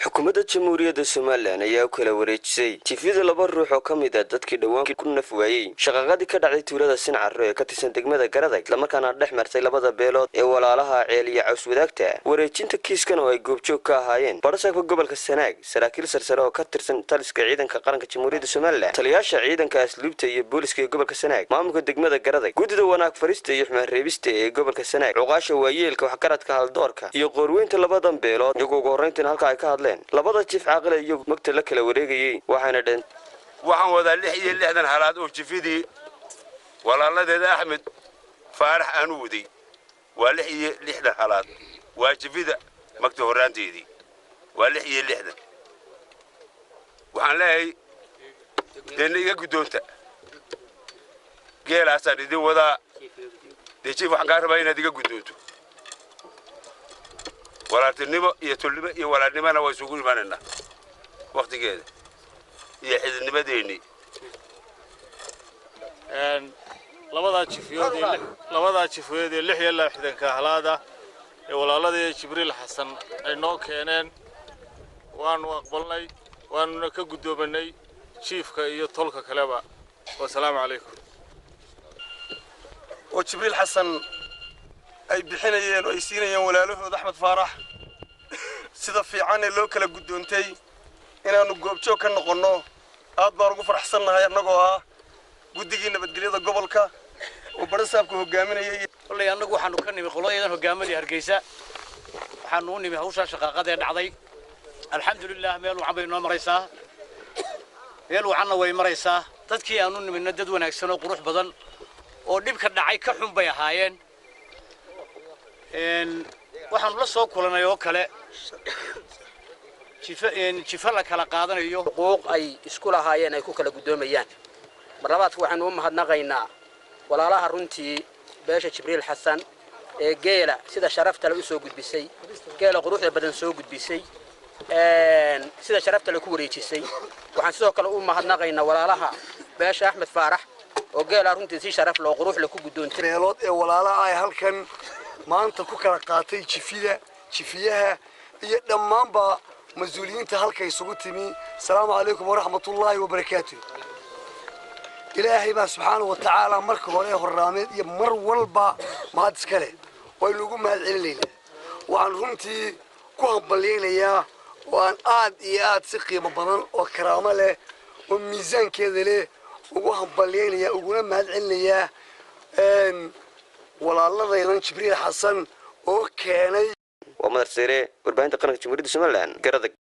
Xukuumadda Jamhuuriyadda Somalilan ayaa u kala wareejisay jifyada laba ruux oo ka mid ah dadkii dhowaan ku naf waayey shaqaqadii ka dhacday tuulada Sincaro ee ka tirsan degmada Garadag, islamarkaana dhex martay labada beelood ee walaalaha Ceel iyo Caws Wadaagta. Wareejinta kiiskan oo ay goobjoog ka ahaayeen badhasaabka gobolka Sanaag, saraakiil sarsare oo ka tirsan taliska ciidanka qaranka Jamhuuriyadda Somalilan, taliyaasha ciidanka asluubta iyo booliska ee gobolka Sanaag, maamulka degmada Garadag, guddida wanaag farista iyo xumaan reebista ee gobolka Sanaag, cuqaasha waayeelka, waxgaradka, haldoorka iyo qoorweynta labadan beelood. Iyagoo ugu horrayntiina halka ay ka hadleen labada jiif caaqile iyagu magta la kala wareegayey, waxaana dheen: Waxaan wadaa 66 halaad oo jifidii walaaladeeda Axmed Faarax aan u waday. Waa 66 halaad, waa jifida magta horraanteedii, waa 66. Waxaan leeyahay deenna iga guddoonta geelaasaan idin wadaa. Dee jiif, waxaan kaa rabaa inaad iga guddoonto. Walaaltinimo iyo tolnimo iyo walaalnimona waa isugu imanaynaa wakhtigeeda iyo xididnimadeennii. Labadaa jifiyood ee 66-ka halaada ee walaaladii Jibriil Xasan ay noo keeneen waanu aqbalnay, waanuna ka guddoomanay jiifka iyo tolka kaleba. Wasalaamu calaykum. Oo Jibriil Xasan ay bixinayeen oo ay siinayeen walaalahooda Axmed Faarax, sida fiicanee loo kala guddoontay inaannu goobjoog ka noqonno aad baan ugu faraxsannahay, annagoo ah guddigii nabadgelyada gobolka oo badhasaabka hogaaminayay. Kolley annagu waxaanu ka nimi qolayadan hoggaamadii Hargeysa. Waxaanu u nimi hawshaa shaqaaqada ee dhacday. Alxamdulilah, meel wacan bay noo maraysaa, meel wacanna way maraysaa. Dadkii aanu nimidna dad wanaagsan oo qurux badan oo dhibka dhacay ka xun bay ahaayeen. Waxaanu la soo kulanay oo kale jifo la kala qaadanayo. Xuquuq ay isku lahaayeen ay ku kala guddoomayaan. Mar labaadka waxaanu u mahadnaqaynaa walaalaha runtii beesha Jibriil Xasan ee geela sida sharafta le u soo gudbisay, geela quruxda badan soo gudbisay, sida sharafta le ku wareejisay. Waxaan sidoo kale u mahadnaqaynaa walaalaha beesha Axmed Faarax oo geela runtii si sharaf loo qurux le ku guddoontay. Beelood ee walaalaha ay halkan maanta ku kala qaatay jifida, jifiyaha iyo dhammaanba mas-uuliyiinta halka isugu timi, asalaamu calaykum waraxmatullaahi wabarakaatu. Ilaahay baa subxaanahu wa tacaala marka hore horraameed iyo mar walba mahad iska leh, waynu ugu mahad celinaynaa. Waxaan runtii ku hambalyaynayaa oo aan aad iyo aad si qiimo badan oo karaamo leh oo miisaankeeda leh ugu hambalyaynayaa uguna mahad celinayaa walaaladaydan Jibriil Xasan oo keenay. Waa Madar Seere, warbaahinta qaranka Jamhuuriyadda Somalilan, Garadag.